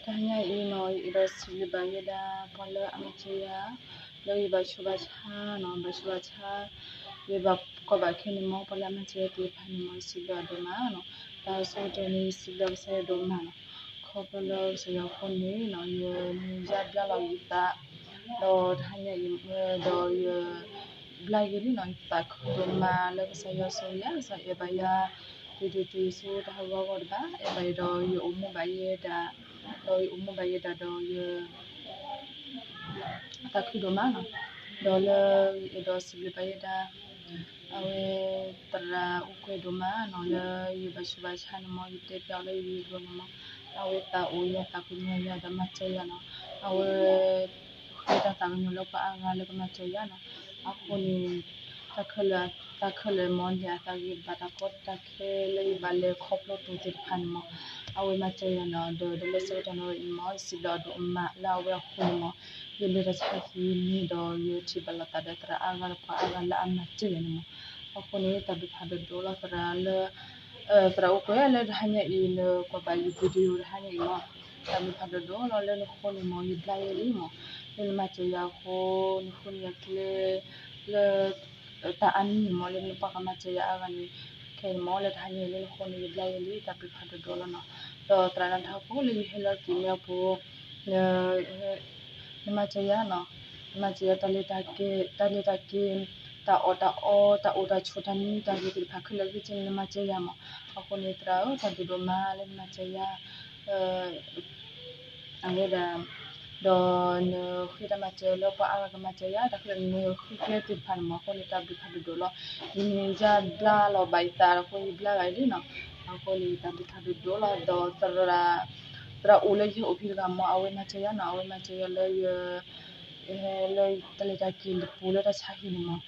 တဟါညါအံၤနီၤ ယအဲၣ်ဒိးစံးဘျုးဘၣ်ယဲဒၣ် ပှၤလၢအမၤစၢၤယၤ လၢယဘၣ်ဆူးဘၣ်ဆါနီၤ ဘၣ်ဆူးဘၣ်ဆါ ယဘၣ်ကီဘၣ်ခဲန့ၣ်မ့ၢ် ပှၤလၢအမၤစၢၤယၤသ့ၣ်တဖၣ်န့ၣ်မ့ၢ် ယစံးဘျုးအီၤဒိၣ်မးနီၤ တၢ်ဆိကတၢၢ်န့ၣ် ယစံးဘျုးကစၢ်ယွၤဒိၣ်မးနီၤ ခီဖျိလၢကစၢ်ယွၤအဃိန့ၣ်နီၤ ယမ့ၢ်ယါဘျါလီၤယသး ဒီးတဟါညါအံၤ ဒီးယ ဘျါယဲလံနီၤ ယသးခုဒိၣ်မးလၢကစၢ်ယွၤဆိၣ်ဂ့ၤယၤ ကစၢ်ယွၤအဲၣ်ဘၣ်ယၤ တုၤတုၤတုၤဆူတၢ်ဟးဂီၤအဂီၢ်တဘၣ် အဲၣ်ဘၣ်ယၤဒီးယအိၣ်မူဘၣ်ယဲဒၣ် ဒီးယအိၣ်မူဘၣ်ယဲဒၣ်ဒီးယ သးခုဒိၣ်မးနီၤ ဒီးလၢယအဲၣ်ဒိးစံးဘျုးဘၣ်ယဲဒၣ် အဝဲ သရၣ်အိၣ်ကွဲးဒိၣ်မးနီၤ လၢယဘၣ်ဆူးဘၣ်ဆါန့ၣ်မ့ၢ် ယတဲပျးအီၤလၢယဂ့ၢ်ကျိၤန့ၣ်မ့ၢ် အဝဲသးအိၣ်ယၤသးကညီၤယၤဒီးမၤစၢၤယၤနီၤ အဝဲ ဃ့တၢ်သးကညီၤလၢပှၤအါဂၤလၢကမၤစၢၤယၤနီၤ အဃိန့ၣ် တၢ်ခဲလၢာ် တၢ်ခဲလၢာ်မ့ၢ်န့ၣ် အသးဂ့ၤဘၣ်တၢ်ကီတၢ်ခဲလၢယဘၣ်လဲၤခီဖျိတၢ်သ့ၣ်တဖၣ်န့ၣ်မ့ၢ် အဝဲမၤစၢၤယၤနီၤ ဒီးလၢဆၢကတီၢ်နီၣ်အံၤမ့ၢ် ယစံးဘျုးအီၤဒိၣ်မးလၢအဝဲအဃိန့ၣ်မ့ၢ် ယလဲၤတၢ်ဆါဟံၣ်န့ၣ်ဒီး ယထံၣ်ဘၣ်လိာ်သးဒီးသရၣ်အါဂၤဒီးပှၤအါဂၤလၢအမၤစၢၤယၤန့ၣ်မ့ၢ် အဃိန့ၣ် တၢ်ဘျုးဖးဒိၣ်ဒိၣ်လီၤသရၣ်လၢ သရၣ်အိၣ်ကွဲးလၢတဟါညါအံၤ နကွၢ်ဘၣ်ယ video တဟါညါအံၤမ့ၢ် တၢ်ဘျုးဖးဒိၣ်ဒိၣ်လီၤ လၢနဃိန့ၣ်မ့ၢ် ယဘျါယဲလံမ့ၢ် လၢနမၤစၢၤယၤအဃိ နဃုန့ၢ်ယၤကျဲ လၢ တၢ်အါမံၤန့ၣ်မ့ၢ် လၢနပှၤကမၤစၢၤယၤအါဂၤန့ၣ် ခဲအံၤန့ၣ်မ့ၢ် လၢတဟါညါအံၤလၢနဃိန့ၣ် ယဘျါယဲလံ တၢ်ဘျုးဖးဒိၣ်ဒိၣ်လီၤနီၤ ဒီးသရၣ်နထးခိၣ်လၢယဟဲလီၤက့ၤမ့ၢ်အပူၤ နမၤစၢၤယၤနီၤ နမၤစၢၤယၤတၢ်လဲၤတၢ်က့ၤ တၢ်လဲၤတၢ်က့ၤ တၢ်အီၣ်တၢ်အီ တၢ်အိၣ်တၢ်ဆိး တၢ်မံတၢ်ဂ့ၤသ့ၣ်တဖၣ် ခဲလၢာ်ခဲဆ့န့ၣ် နမၤစၢၤယၤမ့ၢ် အဃိန့ၣ် သရၣ်ဧၢ တၢ်ဘျုးဒိၣ်မးလၢနမၤစၢၤယၤ အဝဲဒၣ် ဒီးနဃ့တၢ်မၤစၢၤလၢပှၤအါဂၤကမၤစၢၤယၤ တၢ်ခဲလၢာ်နဃုကျဲသ့ၣ်တဖၣ်န့ၣ်မ့ၢ် အဃိန့ၣ် တၢ်ဘျုးဖးဒိၣ်ဒိၣ်လီၤ ယမ့ၢ်ယါဘျါလီၤဘၣ်ယသးအဃိ ယဘျါဘၣ်အံၤလံနီၤ အဃိန့ၣ် တၢ်ဘျုးဖးဒိၣ်ဒိၣ်လီၤ ဒီးသရၣ် သရၣ်အိၣ်လၢယဟဲအိၣ်ဖဲတဂၤမ့ၢ် အဝဲမၤစၢၤယၤနီၤ အဝဲမၤစၢၤယၤလၢယ လၢတၢ်လဲၤတၢ်က့ၤလၢပူၤလၢတၢ်ဆါဟံၣ်န့ၣ်မ့ၢ်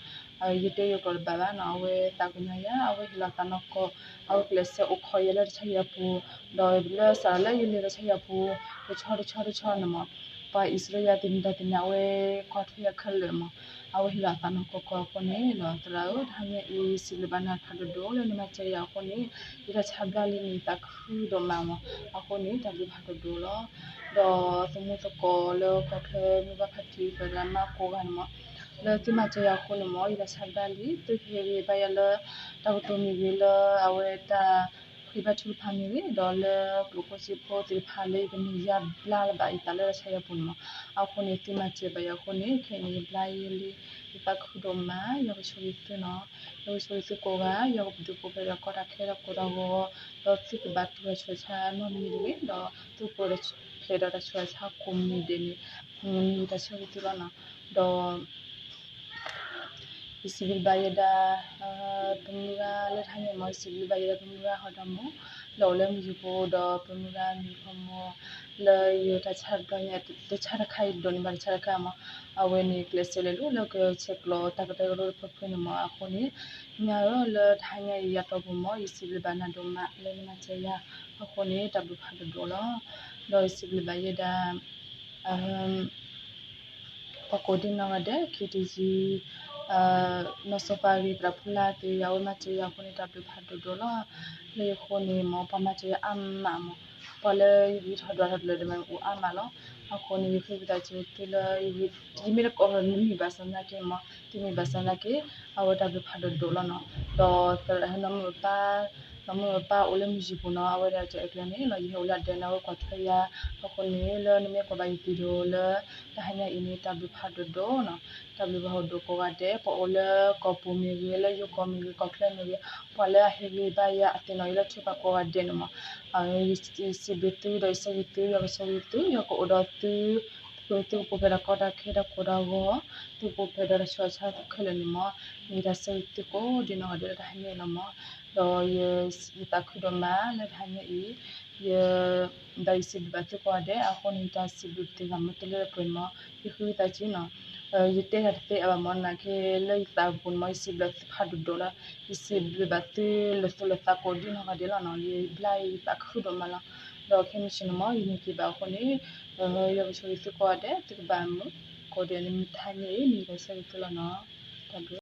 ယတဲယကျိာ်တဘၣ်ဘၣ်နီၤ အဝဲသးကညီၤယၤ အဝဲဟ့ၣ်လီၤသးနီၢ်ကီၢ် အဝဲကျဲးစၢးအိၣ်ခိးယၤလၢတၢ်ဆါဟံၣ်အပူၤ ဒီးလၢစးလၢယလဲၤတၢ်ဆါဟံၣ်အပူၤ တဆီတဆီတဆီန့ၣ်မ့ၢ် ပှၤအံၣ်စရ့ယၤသ့ၣ်မတၤသ့ၣ်န့ၣ် အဝဲကွၢ်ထွဲယၤခဲလၢာ်မ့ၢ် အဝဲဟ့ၣ်လီၤသးနီၢ်ကီၢ်ကီၢ်အဃိန့ၣ် ဒီးသရၣ်ဧၢ တဟါညါအံၤ စံးဘျုးဘၣ်နၤဖးဒိၣ်ဒိၣ်လၢနမၤစၢၤယၤအဃိန့ၣ် ယတၢ်ဆါဘျါလံန့ၣ် ယသးခုဒိၣ်မးမ့ၢ် အဃိန့ၣ် တၢ်ဘျုးဖးဒိၣ်ဒိၣ်လီၤ ဒီးသမူသကိးလၢကီၢ်ချၢမုၢ်ဘၣ်ဖးထံ သရၣ်မါကိးဂၤန့ၣ်မ့ၢ် လၢသုမၤစၢၤယၤအဃိန့ၣ်မ့ၢ် ယတၢ်ဆါဘျါလံ သုဟ့ၣ်ဂံၢ်ဘါယၤလၢ တၢ်ကတိၤမ့ၢ်ဂ့ၤလၢအဝဲတၢ်ဃ့ဘါထုကဖၣ်မ့ၢ်ဂ့ၤ ဒီးလၢကျိၣ်ဖိစ့ဖိသ့ၣ်တဖၣ်လၢယကမ့ၢ်ယါဘျါလၢၤဘၣ်ယသးလၢတၢ်ဆါဟံၣ်အပူၤန့ၣ်မ့ၢ် အဃိန့ၣ် သုမၤစၢၤဘၣ်ယၤအဃိန့ၣ် ခဲအံၤန့ၣ် ယဘျါယဲလံ ယသးခုဒိၣ်မး ယွၤကဆိၣ်ဂ့ၤသုနီၤ ယွၤကဆိၣ်ဂ့ၤသုကိးဂၤ ယွၤကပတုာ်ပူၤဖျဲးဒီးကီတၢ်ခဲတၢ်ကိၢ်တၢ်ဂီၤ ဒီးသုကဘၣ်တူၢ်တၢ်ဆူးတၢ်ဆါနီတမံၤတဂ့ၤ ဒီးသုကပတုာ်ပူၤဖျဲးဒီးတၢ်ဆူးတၢ်ဆါကိးမံၤဒဲးန့ၣ် မ့ၢ်ယတၢ်ဆၢဂ့ၤသုလီၤနီၤ ဒီး ယစံးဘျုးဘၣ်ယဲဒၣ် ပမုၢ်ဂၤလၢတဟါညါမ့ၢ် ယစံးဘျုးဘၣ်ယဲဒၣ်ပမုၢ်ဂၤဟီဒီးမ့ၢ် လၢအိၣ်လၢမုၢ်ယုၢ်ပူၤဒီးပမုၢ်ဂၤမ့ၢ်ဂ့ၤမ့ၢ် လၢယတၢ်ဆါတဘျီညါ တဆါတခါအံၤဒိၣ်န့ၢ်ဘၣ်တဆါတခါမ့ၢ် အဝဲန့ၣ် ကျဲးစၢးလဲၤလိၤလၢကဆဲးကျိးတၢ်ကတဲာ်ကတီၤတဖျၢၣ်ဖျၢၣ်န့ၣ်မ့ၢ် အဃိန့ၣ် ညါဧၢ လၢတဟါညါအံၤယၤတီၢ်ပူၤမ့ၢ် ယစံးဘျုးဘၣ်နၤဒိၣ်မးလၢနမၤစၢၤယၤ အဃိန့ၣ် တၢ်ဘျုးဖးဒိၣ်ဒိၣ်လီၤ ဒီးယစံးဘျုးဘၣ်ယဲဒၣ် ပှၤကိးဒ်နီၢ်ဂၤဒဲး KTG နီၢ်စီၤပၤဂ့ၤ သရၣ်ဖိလၢ်သ့ၣ် အဝဲမၤစၢၤယၤအဃိန့ၣ် တၢ်ဘျုးဖးဒိၣ်ဒိၣ်လီၤ. လၢယဃိန့ၣ်မ့ၢ် ပှၤမၤစၢၤယၤအါမးမ့ၢ် ပှၤလၢယဂံၢ်ထီၣ်ဒွးထီၣ်တလၢာ်ဒဲးမ့ၢ်အိၣ်အါမးလီၤ. အဃိန့ၣ် ယဃ့ဝံသးစူၤသုလၢ ယမ့ၢ်တကိးထီၣ်နမံၤဘၣ်ဆၣ်သနာ်က့မ့ၢ် သုမ့ၢ်ဘၣ်ဆၣ်သနာ်က့ အဝဲတၢ်ဘျုးဖးဒိၣ်ဒိၣ်လီၤနီၤ. ဒီးနီၢ်မုၣ်အပၢ် နီၢ်မုၣ်အပၢ်အိၣ်လၢမုၢ်ယံၤပူၤနီၤ အဝဲဒၣ်ကအဲၣ်ကျဲန့ၣ်လီၤ ယဟဲအိၣ်လၢအဒဲးန့ၣ် အဝဲကွၢ်ထွဲယၤ အဃိန့ၣ် လၢနမ့ၢ်ကွၢ်ဘၣ်ယ video လၢ တဟါညါအံၤန့ၣ် တၢ်ဘျုးဖးဒိၣ်ဒိၣ်နီၤ တၢ်ဘျုးဖးဒိၣ်ဒိၣ်ကိးဂၤဒဲး ပှၤအိၣ်လၢကီၢ်ပူၤမ့ၢ်ဂ့ၤ လၢယိၤကီၢ်မ့ၢ်ဂ့ၤ ကီၢ်ချၢမ့ၢ်ဂ့ၤ ပှၤလၢအဟ့ၣ်ဂံၢ်ဘါယၤအသ့ၣ်နီၣ် ယလၢထံပာ်ကိးဂၤဒဲးန့ၣ်မ့ၢ် ယစံးဘျုးသုဒီးယဆၢဂ့ၤသု ယွၤကဆၢဂ့ၤသု ယွၤကအိၣ်ဒီးသု သုကအိၣ်ဖျဲၣ်ဒီးကီတၢ်ခဲတၢ်ကိၢ်တၢ်ဂီၤ သုကအိၣ်ဖျဲၣ်ဒီးတၢ်ဆူးတၢ်ဆါခဲလၢာ်န့ၣ်မ့ၢ် မ့ၢ်ယတၢ်ဆၢဂ့ၤသုကိးဒ်နီၢ်ဂၤဒဲးလၢတဟါညါအံၤလီၤမ့ၢ် ဒီးယသးခုဒိၣ်မးလၢတဟါညါအံၤ ယ ဒီးယစံးဘျုးဘၣ်သုကိးဂၤဒဲး အဃိန့ၣ် ယတၢ်စံးဘျုးတသ့ဘၣ်မ့ၢ်တလၢပှဲၤန့ၣ်မ့ၢ် ယဃ့ဝံသးစူၤနီၤ ယတဲတၢ်တသ့အဘၣ်မ့ၢ်နာ်က့ လၢယသးပူၤန့ၣ်မ့ၢ် ယစံးဘျုးသုဖးဒိၣ်ဒိၣ်လီၤ ယစံးဘျုးဘၣ်သုလၢာ်သူလၢာ်သးကိးဒ်နီၢ်ဂၤဒဲးလီၤနီၤ ယဘျါယသးခုဒိၣ်မးလီၤ ဒီးခဲမုၢ်ဆ့ၣ်န့ၣ်မ့ၢ် ယမ့ၢ်က့ၤဘၣ်အဃိန့ၣ် ယွၤကဆိၣ်ဂ့ၤသုကိးဂၤဒဲး သုကဘၣ်မုာ်ကိးဂၤဒဲးန့ၣ် မ့ၢ်တဟါညါအံၤ မ့ၢ်ယတၢ်ဆၢဂ့ၤသုလီၤနီၤ တၢ်ဘျုး